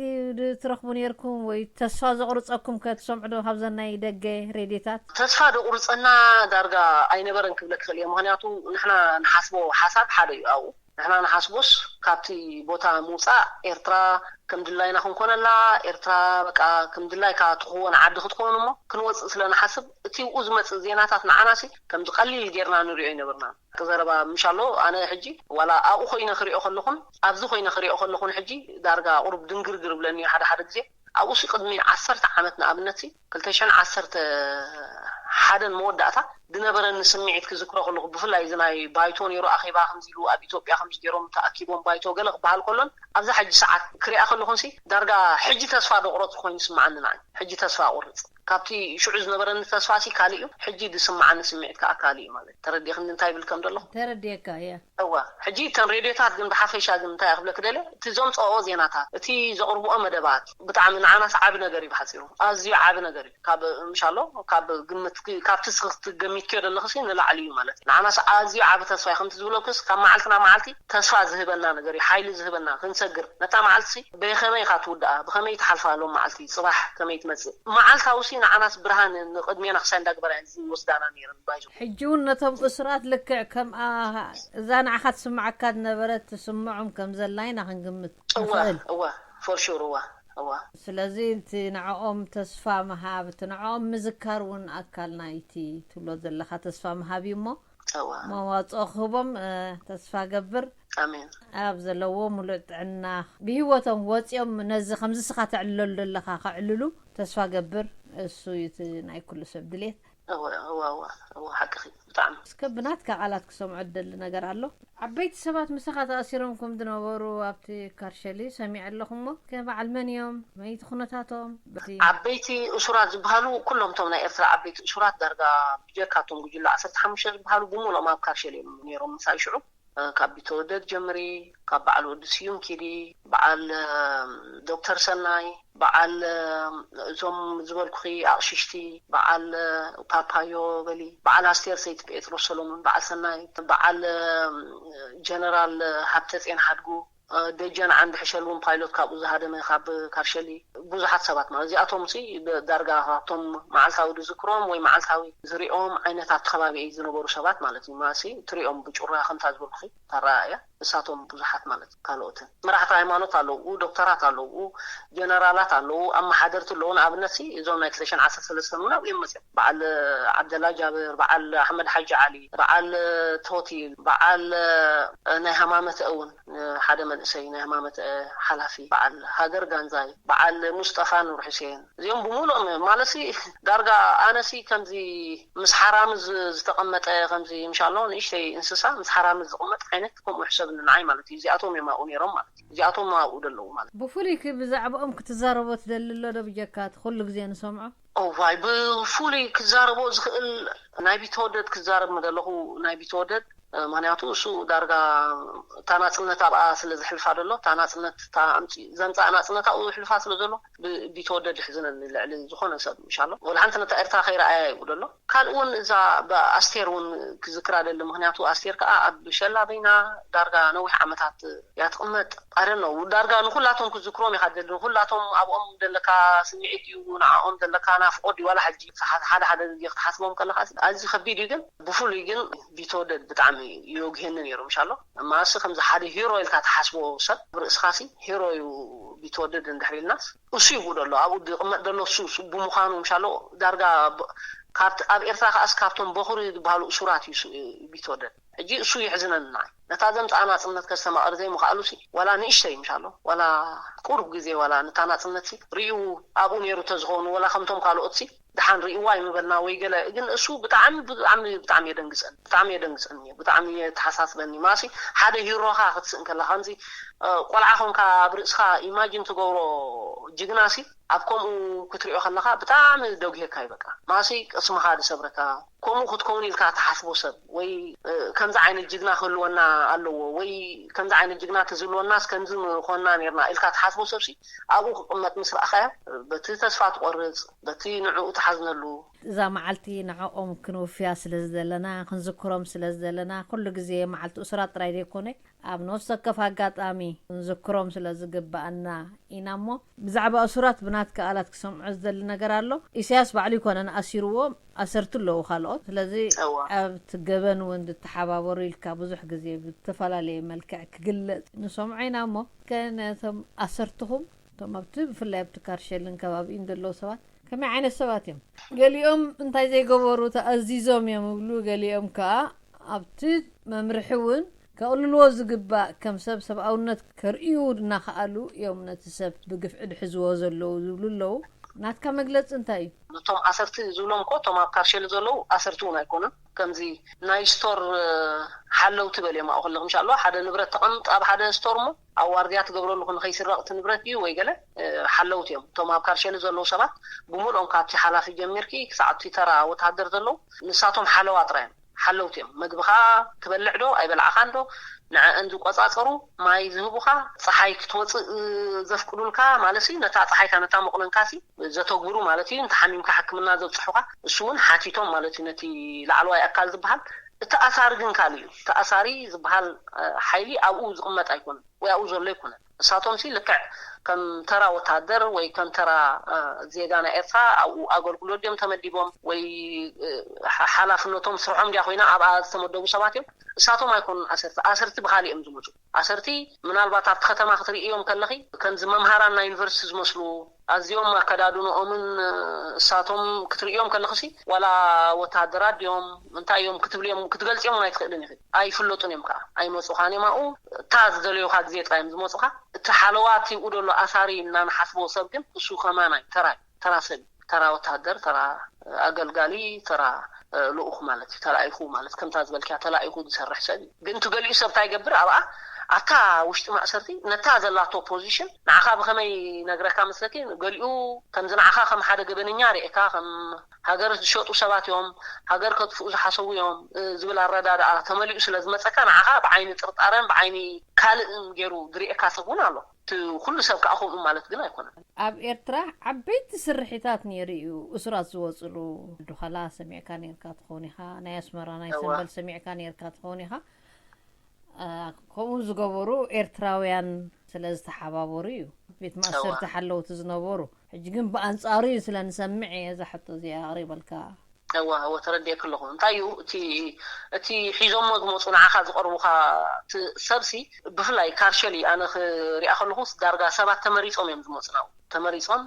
ትረኽቡ ነርኩም ወይ ተስፋ ዘቑርፀኩም ከ ትሰምዑ ዶ ካብዘን ናይ ደገ ሬድዮታት? ተስፋ ዘቑርፀና ዳርጋ ኣይነበረን ክብለክ ይኽእል እየ። ምኽንያቱ ንሕና ንሓስቦ ሓሳብ ሓደ እዩ ኣብኡ ንሕና ንሓስቦስ ካብቲ ቦታ ምውፃእ ኤርትራ ከም ድላይና ክንኮነላ ኤርትራ በቃ ከም ድላይካ ትኽወን ዓዲ ክትኮን እሞ ክንወፅእ ስለ ንሓስብ እቲ ብኡ ዝመፅእ ዜናታት ንዓናሲ ከምዚ ቀሊል ጌርና ንሪኦ ይነበርና። ዘረባ ምሽ ኣሎ ኣነ ሕጂ ዋላ ኣብኡ ኮይነ ክሪኦ ከለኹን ኣብዚ ኮይነ ክሪኦ ከለኹን ሕጂ ዳርጋ ቁሩብ ድንግርግር ብለኒ ሓደ ሓደ ግዜ ኣብኡ ሲ ቅድሚ ዓሰርተ ዓመት ንኣብነት ሲ ክልተ ሽሕን ዓሰርተ ሓደን መወዳእታ ዝነበረኒ ስምዒት ክዝክሮ ከለኹ ብፍላይ እዚ ናይ ባይቶ ነይሩ ኣኼባ ከምዚ ኢሉ ኣብ ኢትዮጵያ ከምዚ ገይሮም ተኣኪቦም ባይቶ ገለ ክበሃል ከሎን ኣብዛ ሕጂ ሰዓት ክሪኣ ከለኹንሲ ዳርጋ ሕጂ ተስፋ ዶ ቁረጽ ኮይኑ ይስምዓኒ ንዓይ። ሕጂ ተስፋ ቁርጽ። ካብቲ ሽዑ ዝነበረኒ ተስፋ ሲ ካልእ እዩ፣ ሕጂ ዝስምዓኒ ስምዒት ከዓ ካልእ እዩ ማለት። ተረዲእክኒ እንታይ ይብል ከም ዘለኹ? ተረዲእካ እየ። እወ፣ ሕጂ እተን ሬድዮታት ግን ብሓፈሻ ግን እንታይ ክብለክ ደለ፣ እቲ ዘምፅኦ ዜናታት፣ እቲ ዘቕርብኦ መደባት ብጣዕሚ ንዓናስ ዓቢ ነገር እዩ ብሓፂሩ። ኣዝዩ ዓቢ ነገር እዩ። ካብ ምሻሎ ካብ ግምት ካብቲ ስኽቲ ገሚትክዮ ዘለኽሲ ንላዕሊ እዩ ማለት እዩ። ንዓናስ ኣዝዩ ዓቢ ተስፋ እዩ። ከምቲ ዝብለኩስ ካብ መዓልቲ ናብ መዓልቲ ተስፋ ዝህበና ነገር እዩ፣ ሓይሊ ዝህበና ክንሰግር። ነታ መዓልቲ በኸመይ ኢኻ ትውድኣ፣ ብኸመይ ትሓልፋ ሎም መዓልቲ፣ ጽባሕ ከመይ ትመጽእ። መዓልታውሲ ንዓናስ ብርሃን ንቕድሜና ክሳይ እንዳግበራ እየን ዝወስዳና ነይረን ባይዞ። ሕጂ እውን ነቶም እሱራት ልክዕ ከምኣ እዛ ንዓኻ ትስምዓካ ዝነበረት ትስምዖም ከም ዘላ ኢና ክንግምት እወ ንኽእል። እወ ፎር ሹር እወ እወ ስለዚ እቲ ንዕኦም ተስፋ ምሃብ እቲ ንዕኦም ምዝካር እውን ኣካል ናይቲ ትብሎ ዘለኻ ተስፋ ምሃብ እዩ እሞ እወ መዋፅኦ ክህቦም እ፣ ተስፋ ገብር። ኣሜን። ኣብ ዘለዎ ሙሉእ ጥዕና ብህይወቶም ወፂኦም ነዚ ከምዚ ስኻ ተዕልለሉ ዘለኻ ከዕልሉ ተስፋ ገብር። እሱ እዩ እቲ ናይ ኩሉ ሰብ ድሌት። እወ እወ እወ እወ ሓቅኺ ብጣዕሚ። እስከ ብናትካ ቃላት ክሰምዖ ዝደሊ ነገር ኣሎ። ዓበይቲ ሰባት ምሳኻ ተኣሲሮም ከም ዝነበሩ ኣብቲ ካርሸሊ ሰሚዐ ኣለኹ እሞ፣ ከ በዓል መን እዮም? መይቲ ኩነታቶም? በቲ ዓበይቲ እሱራት ዝበሃሉ ኩሎም እቶም ናይ ኤርትራ ዓበይቲ እሱራት ዳርጋ ብጀካቶም ጉጅለ ዓሰርተ ሓሙሽተ ዝበሃሉ ብምሉኦም ኣብ ካርሸሊ እዮም ነይሮም ምሳይ ሽዑ። እ፣ ካብ ቢተወደድ ጀምሪ፣ ካብ በዓል ወዲ ስዩም ኪዲ፣ በዓል እ፣ ዶክተር ሰናይ፣ በዓል እ፣ እዞም ዝበልኩኺ ኣቕሽሽቲ፣ በዓል እ፣ ፓፓዮ በሊ፣ በዓል ኣስቴር ሰይቲ ጴጥሮስ ሰሎሞን፣ በዓል ሰናይ፣ በዓል እ፣ ጀነራል እ፣ ሃብተጼን ሓድጉ፣ እ፣ ደጀን ዓንዲ ሕሸል እውን ፓይሎት ካብኡ ዝሃደመ ካብ ካርሸሊ ብዙሓት ሰባት ማለት እዚኣቶም ሲ ብ- ዳርጋ ካብቶም መዓልታዊ ዝዝክሮም ወይ መዓልታዊ ዝሪኦም ዓይነት ኣብቲ ከባቢ ዝነበሩ ሰባት ማለት እዩ። ማሲ ትሪኦም ብጩራ ከምታ ዝበልኩኺ ታረኣያ እሳቶም ብዙሓት ማለት እዩ። ካልኦትን መራሕቲ ሃይማኖት ኣለዉ፣ ዶክተራት ኣለዉ፣ ጀነራላት ኣለዉ፣ ኣመሓደርቲ ኣለዉ። ንኣብነት ሲ እዞም ናይ ክልተ ሽሕን ዓሰርተ ሰለስተን እውን ኣብኡ እዮም መፅኦም። በዓል ዓብደላ ጃብር፣ በዓል ኣሕመድ ሓጂ ዓሊ፣ በዓል ቶቲል፣ በዓል ናይ ሃማመተ እውን ሓደ መንእሰይ ናይ ሃማመተ ሓላፊ፣ በዓል ሃገር ጋንዛይ፣ በዓል ሙስጠፋ ኑር ሕሴን፣ እዚኦም ብምሉኦም ማለት ሲ ዳርጋ ኣነ ሲ ከምዚ ምስ ሓራምዝ ዝተቐመጠ ከምዚ ምሻሎ ንእሽተይ እንስሳ ምስ ሓራምዝ ዝቕመጥ ዓይነት ከምኡ ሕሰብኒ ንዓይ ማለት እዩ። እዚኣቶም እዮም ኣብኡ ነይሮም ማለት እዩ። እዚኣቶም ኣብኡ ዘለዉ ማለት እዩ። ብፍሉይ ክ ብዛዕባኦም ክትዛረቦ ትደሊ ኣሎ ዶ ብጀካ እቲ ኩሉ ግዜ ንሰምዖ? እዋይ ብፍሉይ ክዛረቦ ዝኽእል ናይ ቢተወደድ ክዛረብ ምደለኹ ናይ ቢተወደድ ምክንያቱ እሱ ዳርጋ እታ ናፅነት ኣብኣ ስለ ዝሕልፋ ዘሎ እታ ናፅነት እታ ኣምፂ ዘምፃእ ናፅነት ኣብኡ ዝሕልፋ ስለ ዘሎ ብ- ቢተወደድ ይሕዝነኒ ልዕሊ ዝኾነ ሰብ ምሻሎ ወላ ሓንቲ ነታ ኤርትራ ከይረኣያ ይብሉ ኣሎ ካልእ እውን እዛ ብኣስቴር እውን ክዝክራ ደሊ ምክንያቱ ኣስቴር ከዓ ኣብ ሸላ በይና ዳርጋ ነዊሕ ዓመታት እያ ትቕመጥ ኣደኖ ዳርጋ ንኩላቶም ክዝክሮም ኢካ ደሊ ንኩላቶም ኣብኦም ዘለካ ስምዒት እዩ ንዓኦም ዘለካ ናፍቆት እዩ ዋላ ሕጂ ሓደ ሓደ ግዜ ክትሓስቦም ከለካ ኣዚ ከቢድ እዩ ግን ብፍሉይ ግን ቢተወደድ ብጣዕሚ ይወግሄኒ ነይሩ ምሻሎ ማሲ ከምዚ ሓደ ሂሮ ኢልካ ትሓስቦ ሰብ ብርእስኻሲ ሂሮ እዩ ቢተወደድ እንድሕር ኢልናስ እሱ ይብኡ ደሎ ኣብኡ ዝቕመጥ ደሎ እሱ እሱ ብምዃኑ ምሻሎ ዳርጋ ብ- ካብቲ ኣብ ኤርትራ ከኣስ ካብቶም በኹሪ ዝበሃሉ እሱራት እዩ እሱ ቢተወደድ ሕጂ እሱ ይሕዝነኒ ንዓይ ነታ ዘምፅኣ ናፅነት ከስተማቕር ዘይምኽኣሉ ሲ ዋላ ንእሽተይ ምሻሎ ዋላ ቁሩብ ግዜ ዋላ ነታ ናፅነት ሲ ርእዩ ኣብኡ ነይሩ ተዝኸውን ወላ ከምቶም ካልኦት ሲ ደሓን ርእይዋ ይምበልና ወይ ገለ ግን እሱ ብጣዕሚ ብጣዕሚ ብጣዕሚ የደንግፀኒ ብጣዕሚ የደንግፀኒ እዩ ብጣዕሚ የተሓሳስበኒ ማሲ ሓደ ሂሮኻ ክትስእን ከለካ ከምዚ እ፣ ቆልዓ ኮንካ ኣብ ርእስኻ ኢማጂን ትገብሮ ጅግና ሲ ኣብ ከምኡ ክትሪኦ ከለካ ብጣዕሚ ደጉሄካ እዩ በቃ ማሲ ቅስምኻ ዝሰብረካ ከምኡ ክትከውን ኢልካ ትሓስቦ ሰብ ወይ እ፣ ከምዚ ዓይነት ጅግና ክህልወና ኣለዎ ወይ ከምዚ ዓይነት ጅግና ተዝህልወናስ ከምዚ ምኾንና ነርና ኢልካ ትሓስቦ ሰብ ሲ ኣብኡ ክቕመጥ ምስ ረኣኻዮ በቲ ተስፋ ትቆርፅ በቲ ንዕኡ ትሓዝነሉ እዛ መዓልቲ ንዕኦም ክንውፍያ ስለ ዝደለና ክንዝክሮም ስለ ዝደለና ኩሉ ግዜ መዓልቲ እሱራት ጥራይ ዘይኮነ ኣብ ነፍሲ ወከፍ ኣጋጣሚ ክንዝክሮም ስለ ዝግብኣና ኢና እሞ ብዛዕባ እሱራት ብናትካ ቃላት ክሰምዖ ዝደሊ ነገር ኣሎ ኢሳያስ ባዕሉ ኣይኮነን ኣሲርዎም ኣሰርቲ ኣለዉ ካልኦት ስለዚ እዋ ኣብቲ ገበን እውን ዝተሓባበሩ ኢልካ ብዙሕ ግዜ ብዝተፈላለየ መልክዕ ክግለፅ ንሰምዖ ኢና እሞ ከነቶም ኣሰርትኹም እቶም ኣብቲ ብፍላይ ኣብቲ ካርሸልን ከባቢኡን ዘለዉ ሰባት ከመይ ዓይነት ሰባት እዮም ገሊኦም እንታይ ዘይገበሩ ተኣዚዞም እዮም ይብሉ ገሊኦም ከዓ ኣብቲ መምርሒ እውን ከቕልልዎ ዝግባእ ከም ሰብ ሰብኣውነት ከርእዩ እናኸኣሉ እዮም ነቲ ሰብ ብግፍዒ ድሕዝዎ ዘለዉ ዝብሉ ኣለዉ ናትካ መግለፂ እንታይ እዩ? እቶም ኣሰርቲ ዝብሎም እኮ እቶም ኣብ ካርሸሊ ዘለዉ ኣሰርቲ እውን ኣይኮኑን። ከምዚ ናይ ስቶር ሓለውቲ በልዮም ኣብኡ ከለኹ ምሻ ኣሎ ሓደ ንብረት ተቐምጥ ኣብ ሓደ ስቶር እሞ ኣብ ዋርድያ ትገብረሉ ንኸይስረቕ እቲ ንብረት እዩ ወይ ገለ ሓለውቲ እዮም። እቶም ኣብ ካርሸሊ ዘለዉ ሰባት ብምልኦም ካብቲ ሓላፊ ጀሚርኪ ክሳዕ እቲ ተራ ወተሃደር ዘለዉ ንሳቶም ሓለዋ ጥራይ እዮም። ሓለውቲ እዮም። መግብኻ ትበልዕ ዶ ኣይበላዕኻን ዶ ንዐአን ዝቆፃፀሩ፣ ማይ ዝህቡኻ፣ ፀሓይ ክትወፅእ ዘፍቅዱልካ ማለት ሲ ነታ ፀሓይካ ነታ መቑነንካሲ ዘተግብሩ ማለት እዩ። እንተሓሚምካ ሕክምና ዘብፅሑኻ እሱ እውን ሓቲቶም ማለት እዩ። ነቲ ላዕለዋይ ኣካል ዝበሃል እቲ ኣሳሪ ግን ካልእ እዩ። እቲ ኣሳሪ ዝበሃል ሓይሊ ኣብኡ ዝቕመጥ ኣይኮነን ወይ ኣብኡ ዘሎ ኣይኮነን። እሳቶም ሲ ልክዕ ከም ተራ ወታደር ወይ ከም ተራ ዜጋ ናይ ኤርትራ ኣብኡ ኣገልግሎት ድዮም ተመዲቦም ወይ ሓላፍነቶም ስርሖም ድያ ኮይና ኣብኣ ዝተመደቡ ሰባት እዮም። እሳቶም ኣይኮኑን ኣሰርቲ። ኣሰርቲ ብኻሊእ እዮም ዝመፁ። ኣሰርቲ ምናልባት ኣብቲ ከተማ ክትርእዮም ከለኺ ከምዚ መምሃራን ናይ ዩኒቨርሲቲ ዝመስሉ ኣዝዮም ኣከዳድንኦምን እሳቶም ክትርእዮም ከለኺ ሲ ዋላ ወታደራት ድዮም እንታይ እዮም ክትብልዮም ክትገልፅዮም ኣይትኽእልን ኢኺ። ኣይፍለጡን እዮም ከዓ ኣይመፁኻን እዮም ኣብኡ እታ ዝደለዩኻ ግዜ ጥራይ እዮም ዝመፁኻ። እቲ ሓለዋ እቲ ብኡ ደሎ ኣሳሪ እናንሓስቦ ሰብ ግን እሱ ከማና እዩ ተራ እዩ። ተራ ሰብ እዩ። ተራ ወታደር፣ ተራ ኣገልጋሊ፣ ተራ ልኡኽ ማለት እዩ። ተላኢኹ ማለት ከምታ ዝበልክያ ተላኢኹ ዝሰርሕ ሰብ እዩ። ግን እቲ ገሊኡ ሰብ እንታይ ይገብር ኣብኣ ኣብታ ውሽጢ ማእሰርቲ ነታ ዘላቶ ፖዚሽን ንዓኻ ብኸመይ ነግረካ መስለኪ ገሊኡ ከምዚ ንዓኻ ከም ሓደ ገበነኛ ርእካ ከም ሃገር ዝሸጡ ሰባት እዮም፣ ሃገር ከጥፍኡ ዝሓሰቡ እዮም ዝብል ኣረዳድኣ ተመሊኡ ስለ ዝመፀካ ንዓኻ ብዓይኒ ጥርጣረን ብዓይኒ ካልእን ገይሩ ዝርእየካ ሰብ እውን ኣሎ። እቲ ኩሉ ሰብ ከዓ ከምኡ ማለት ግን ኣይኮነን። ኣብ ኤርትራ ዓበይቲ ስርሒታት ነይሩ እዩ። እሱራት ዝወፅሉ ዱኸላ ሰሚዕካ ነርካ ትኸውን ኢኻ፣ ናይ ኣስመራ ናይ ሰንበል ሰሚዕካ ነርካ ትኸውን ኢኻ። ከምኡ ዝገበሩ ኤርትራውያን ስለ ዝተሓባበሩ እዩ ቤት ማእሰርቲ ሓለውቲ ዝነበሩ። ሕጂ ግን ብኣንፃሩ እዩ ስለ ንሰምዕ እየ እዛ ሕቶ እዚኣ ኣቕሪበልካ። እዋ እወ ተረዲኤኪ ኣለኹ። እንታይ እዩ እቲ እቲ ሒዞሞ ዝመፁ ንዓኻ ዝቐርቡኻ እቲ ሰብሲ ብፍላይ ካርሸሊ ኣነ ክሪኣ ከለኹ ዳርጋ ሰባት ተመሪፆም እዮም ዝመፁ ናብኡ። ተመሪፆም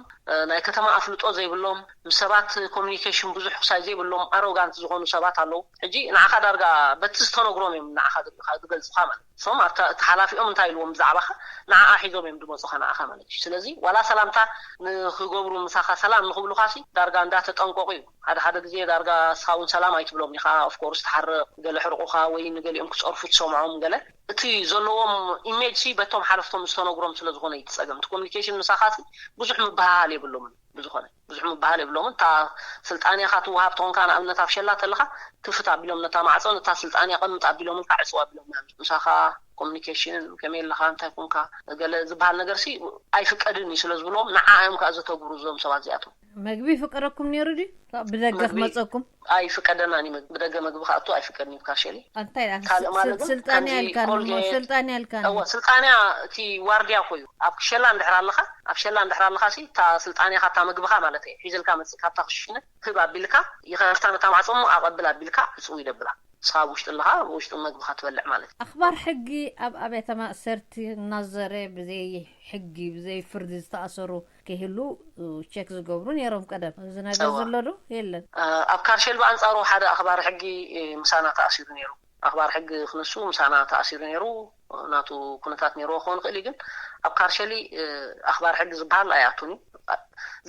ናይ ከተማ ኣፍልጦ ዘይብሎም ምስ ሰባት ኮሚኒኬሽን ብዙሕ ክሳይ ዘይብሎም ኣሮጋንት ዝኾኑ ሰባት ኣለዉ። ሕጂ ንዓኻ ዳርጋ በቲ ዝተነግሮም እዮም ንዓኻ ዝገልፁኻ ማለት እሶም ኣብታ እቲ ሓላፊኦም እንታይ ኢልዎም ብዛዕባኻ ንዓኣ ሒዞም እዮም ዝመፁኻ ንዓኻ ማለት እዩ። ስለዚ ዋላ ሰላምታ ንክገብሩ ምሳኻ ሰላም ንክብሉኻ ሲ ዳርጋ እንዳተጠንቀቑ እዩ። ሓደ ሓደ ግዜ ዳርጋ ንስኻ እውን ሰላም ኣይትብሎም ኢኻ። ኦፍኮርስ ትሓርቕ ገለ ሕርቑኻ ወይ ንገሊኦም ክፀርፉ ትሰምዖም ገለ እቲ ዘለዎም ኢሜጅ ሲ በቶም ሓለፍቶም ዝተነግሮም ስለዝኾነ እዩ እቲ ፀገም። እቲ ኮሚኒኬሽን ምሳኻ ሲ ብዙሕ ምብሃሃል የብሎምን። ብዝኾነ ብዙሕ ምበሃል የብሎምን። እታ ስልጣንያ ካ ትወሃብ ተኾንካ ንኣብነት ኣብ ሸላ ተለኻ ክፍት ኣቢሎም ነታ ማዕፆን እታ ስልጣንያ ቀምጥ ኣቢሎምልካ ዕፅው ኣቢሎም ምሳኻ ኮሚኒኬሽን ከመይ ኣለኻ እንታይ ኮንካ ገለ ዝበሃል ነገር ሲ ኣይፍቀድን እዩ ስለ ዝብሎም ንዓ እዮም ከዓ ዘተግብሩ እዞም ሰባት እዚኣቶም። መግቢ ይፍቀደኩም ነይሩ ድዩ ብደገ ክመፀኩም? ኣይፍቀደናን እዩ ብደገ መግቢ ክኣቱ ኣይፍቀድን እዩ ካርሸሊ። እንታይ ካልእ ማለት ግን ስልጣንያ ከምዚ ኢልካ ኮልጌት ስልጣንያ ኢልካ እወ ስልጣንያ እቲ ዋርድያ እኮ እዩ ኣብ ክሸላ እንድሕር ኣለኻ ኣብ ሸላ እንድሕር ኣለኻ ሲ እታ ስልጣንያ ካብታ መግብኻ ማለት እየ ሒዘልካ መፅእ ካብታ ክሽነ ህብ ኣቢልካ ይኸፍታ ነታ ማዕፆ እሞ ኣቐብል ኣቢልካ ዕፅው ይደብላ ንስኻ ኣብ ውሽጢ ኣለኻ ኣብ ውሽጢ መግብኻ ትበልዕ ማለት እዩ። ኣኽባር ሕጊ ኣብ ኣብያተ ማእሰርቲ እናዘረ ብዘይ ሕጊ ብዘይ ፍርዲ ዝተኣሰሩ ከይህሉ ቸክ ዝገብሩ ነይሮም ቀደም። እዚ ነገር ዘሎ ዶ የለን? ኣብ ካርሸል ብኣንፃሩ ሓደ ኣኽባሪ ሕጊ ምሳና ተኣሲሩ ነይሩ። ኣኽባሪ ሕጊ ክንሱ ምሳና ተኣሲሩ ነይሩ። ናቱ ኩነታት ነይርዎ ክኸውን ይኽእል እዩ ግን ኣብ ካርሸሊ ኣኽባሪ ሕጊ ዝበሃል ኣይኣቱን እዩ።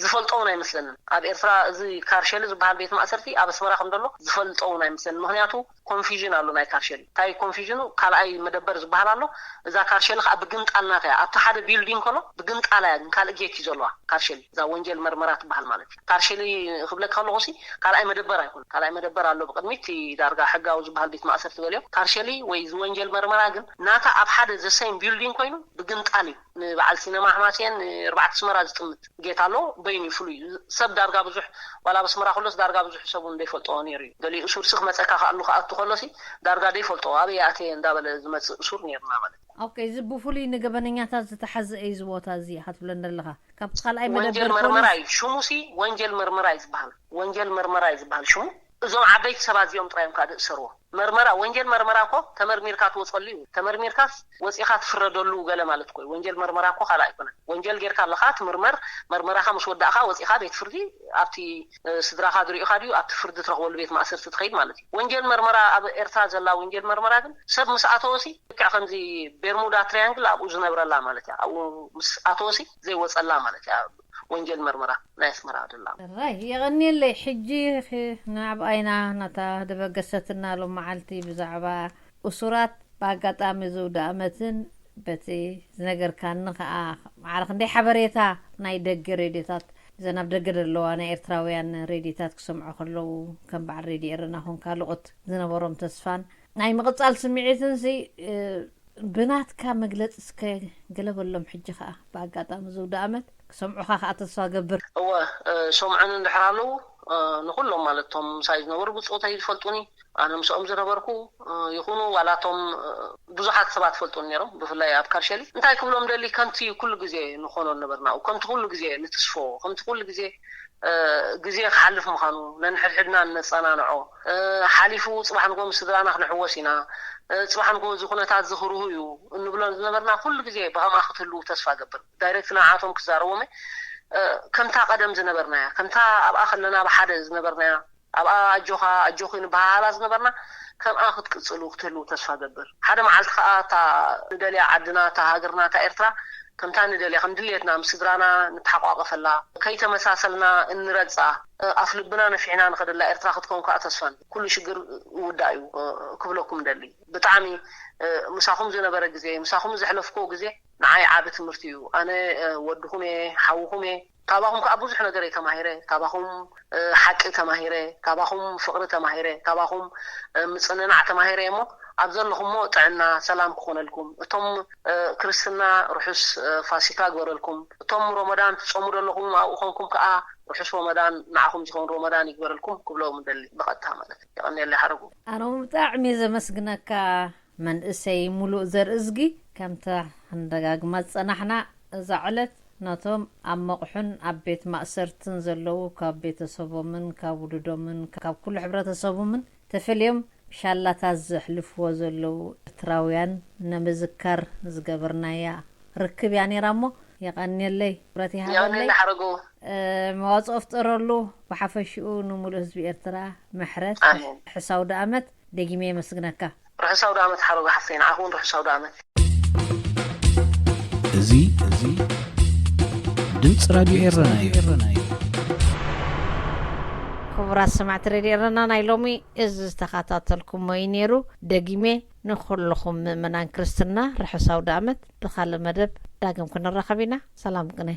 ዝፈልጦ እውን ኣይመስለንን። ኣብ ኤርትራ እዚ ካርሸሊ ዝበሃል ቤት ማእሰርቲ ኣብ ኣስመራ ከም ዘሎ ዝፈልጦ እውን ኣይመስለንን። ምክንያቱ ኮንፊዥን ኣሎ ናይ ካርሸሊ። እንታይ ኮንፊዥኑ ካልኣይ መደበር ዝበሃል ኣሎ። እዛ ካርሸሊ ከዓ ብግምጣል ናታ እያ። ኣብቲ ሓደ ቢልዲንግ ከሎ ብግምጣላ እያ ግን ካልእ ጌት እዩ ዘለዋ ካርሸሊ። እዛ ወንጀል መርመራ ትበሃል ማለት እዩ። ካርሸሊ ክብለካ ከለኹ ሲ ካልኣይ መደበር ኣይኮነ። ካልኣይ መደበር ኣሎ ብቅድሚት እቲ ዳርጋ ሕጋዊ ዝበሃል ቤት ማእሰርቲ በልዮ። ካርሸሊ ወይ እዚ ወንጀል መርመራ ግን ናታ ኣብ ሓደ ዘሰይም ቢልዲንግ ኮይኑ ብግምጣል እዩ። ንበዓል ሲነማ ኣሕማሴን ንርባዕተ ኣስመራ ዝጥምት ጌታ ኣሎ በይኑ እዩ ፍሉይ ሰብ ዳርጋ ብዙሕ ዋላ ኣብ ኣስመራ ከሎስ ዳርጋ ብዙሕ ሰብ እውን ዘይፈልጦ ነይሩ እዩ ገሊኡ ሱርሲ ክመፀካ ከኣሉ ክኣቱ ከሎሲ ዳርጋ ዘይፈልጦ ኣበይ ኣትየ እንዳበለ ዝመፅእ ሱር ነይሩና ማለት እዩ። ኦኬ እዚ ብፍሉይ ንገበነኛታት ዝተሓዘ እዩ እዚ ቦታ እዚ ኢኻ ትብለኒ ዘለኻ ካብቲ ካልኣይ መደበር ወንጀል መርመራ እዩ ሽሙ ሲ ወንጀል መርመራ እዩ ዝበሃል ወንጀል መርመራ እዩ ዝበሃል ሽሙ እዞም ዓበይቲ ሰባት እዚኦም ጥራይ እዮም ከዓ ዝእሰርዎ መርመራ፣ ወንጀል መርመራ እኮ ተመርሚርካ ትወፀሉ እዩ። ተመርሚርካስ ወፂኻ ትፍረደሉ ገለ ማለት እኮ እዩ። ወንጀል መርመራ እኮ ካልእ ኣይኮነን። ወንጀል ጌርካ ኣለኻ ትምርመር፣ መርመራኻ ምስ ወዳእኻ ወፂኻ ቤት ፍርዲ፣ ኣብቲ ስድራኻ ዝሪእኻ ድዩ ኣብቲ ፍርዲ ትረኽበሉ ቤት ማእሰርቲ ትኸይድ ማለት እዩ። ወንጀል መርመራ፣ ኣብ ኤርትራ ዘላ ወንጀል መርመራ ግን ሰብ ምስ ኣተወሲ ልክዕ ከምዚ ቤርሙዳ ትሪያንግል ኣብኡ ዝነብረላ ማለት እያ። ኣብኡ ምስ ኣተወሲ ዘይወፀላ ማለት እያ። ወንጀል መርመራ ናይ ኣስመራ ደላ። ራይ የቐኒለይ። ሕጂ ንዓብ ኣይና ናታ ደበገሰትና ሎም መዓልቲ ብዛዕባ እሱራት ብኣጋጣሚ ዝውደ ኣመትን በቲ ዝነገርካኒ ከዓ ማዕረ ክንደይ ሓበሬታ ናይ ደገ ሬድዮታት፣ ዘን ኣብ ደገ ዘለዋ ናይ ኤርትራውያን ሬድዮታት ክሰምዖ ከለዉ ከም በዓል ሬድዮ ኤረና ኹን ካልኦት ዝነበሮም ተስፋን ናይ ምቕጻል ስምዒትን ሲ ብናትካ መግለጺ እስከ ገለ በሎም። ሕጂ ከዓ ብኣጋጣሚ ዝውደ ኣመት ክሰምዑኻ ከዓ ተስፋ ገብር። እወ፣ ሰምዑኒ እንድሕር ኣለዉ፣ ንኩሎም ማለት እቶም ምሳይ ዝነበሩ ብጾተይ ዝፈልጡኒ፣ ኣነ ምስኦም ዝነበርኩ ይኹኑ ዋላቶም ብዙሓት ሰባት ፈልጡኒ ነይሮም፣ ብፍላይ ኣብ ካርሸሊ። እንታይ ክብሎም ደሊ፣ ከምቲ ኩሉ ግዜ ንኾኖ ነበርና፣ ከምቲ ኩሉ ግዜ ንትስፎ፣ ከምቲ ኩሉ ግዜ ግዜ ክሓልፍ ምዃኑ ነንሕድሕድና እነጸናንዖ፣ ሓሊፉ ጽባሕ ንጎ ምስ ስድራና ክንሕወስ ኢና፣ ጽባሕ ንጎ እዚ ኩነታት ዝኽርሁ እዩ እንብሎ ዝነበርና ኩሉ ግዜ ብኸምኣ ክትህልዉ ተስፋ ገብር። ዳይሬክት ንዓቶም ክዛረቦም ከምታ ቀደም ዝነበርናያ፣ ከምታ ኣብኣ ከለና ብሓደ ዝነበርናያ፣ ኣብኣ ኣጆኻ ኣጆኺ ንበሃሃላ ዝነበርና ከምኣ ክትቅጽሉ ክትህልዉ ተስፋ ገብር። ሓደ መዓልቲ ከኣ እታ ንደልያ ዓድና፣ እታ ሃገርና፣ እታ ኤርትራ ከምታ ንደልያ ከም ድልየትና ምስ ስድራና ንተሓቋቐፈላ፣ ከይተመሳሰልና እንረግጻ፣ ኣፍ ልብና ነፊሕና ንኸደላ ኤርትራ ክትከውን ከኣ ተስፋን ኩሉ ሽግር ይውዳእ እዩ ክብለኩም ደሊ። ብጣዕሚ ምሳኹም ዝነበረ ግዜ፣ ምሳኹም ዘሕለፍክዎ ግዜ ንዓይ ዓቢ ትምህርቲ እዩ። ኣነ ወድኹም እየ፣ ሓውኹም እየ። ካባኹም ከዓ ብዙሕ ነገር እየ ተማሂረ። ካባኹም ሓቂ ተማሂረ፣ ካባኹም ፍቕሪ ተማሂረ፣ ካባኹም ምጽንናዕ ተማሂረ እሞ ኣብ ዘለኹሞ ጥዕና ሰላም ክኾነልኩም፣ እቶም ክርስትና ርሑስ ፋሲካ ግበረልኩም፣ እቶም ሮመዳን ትጾሙ ዘለኹም ኣብኡ ኮንኩም ከዓ ርሑስ ሮመዳን ንዓኹም ዝኸውን ሮመዳን ይግበረልኩም ክብሎም ደሊ ብቐጥታ ማለት እዩ። የቐንየለይ ሓረጉ። ኣነ እውን ብጣዕሚ እየ ዘመስግነካ። መንእሰይ ሙሉእ ዘርእዝጊ፣ ከምታ ክንደጋግማ ዝጸናሕና፣ እዛ ዕለት ነቶም ኣብ መቑሑን ኣብ ቤት ማእሰርትን ዘለዉ፣ ካብ ቤተሰቦምን ካብ ውሉዶምን ካብ ኩሉ ሕብረተሰቦምን ተፈልዮም ብሻላታት ዘሕልፍዎ ዘለዉ ኤርትራውያን ንምዝካር ዝገበርናያ ርክብ እያ ነይራ እሞ፣ የቐንየለይ፣ ክብረት ይሃበለይ። የቐንየለይ ሓረጎ። መዋፅኦ ፍጠረሉ፣ ብሓፈሽኡ ንምሉእ ህዝቢ ኤርትራ ምሕረት፣ ኣሜን። ርሑስ ኣውደ ኣመት ደጊመ የመስግነካ። ርሑስ ኣውደ ኣመት ሓረጎ ሓፍተይ፣ ንዓኹ እውን ርሑስ ኣውደ ኣመት። እዚ፣ እዚ ድምፂ ራድዮ ኤረና እዩ። ክቡራት ሰማዕቲ ሬድዮ ኤረና፣ ናይ ሎሚ እዚ ዝተኸታተልኩሞ እዩ ነይሩ። ደጊመ ንኹልኹም ምእመናን ክርስትና ርሑስ ኣውደ ኣመት። ብኻልእ መደብ ዳግም ክንራኸብ ኢና። ሰላም ቅነ።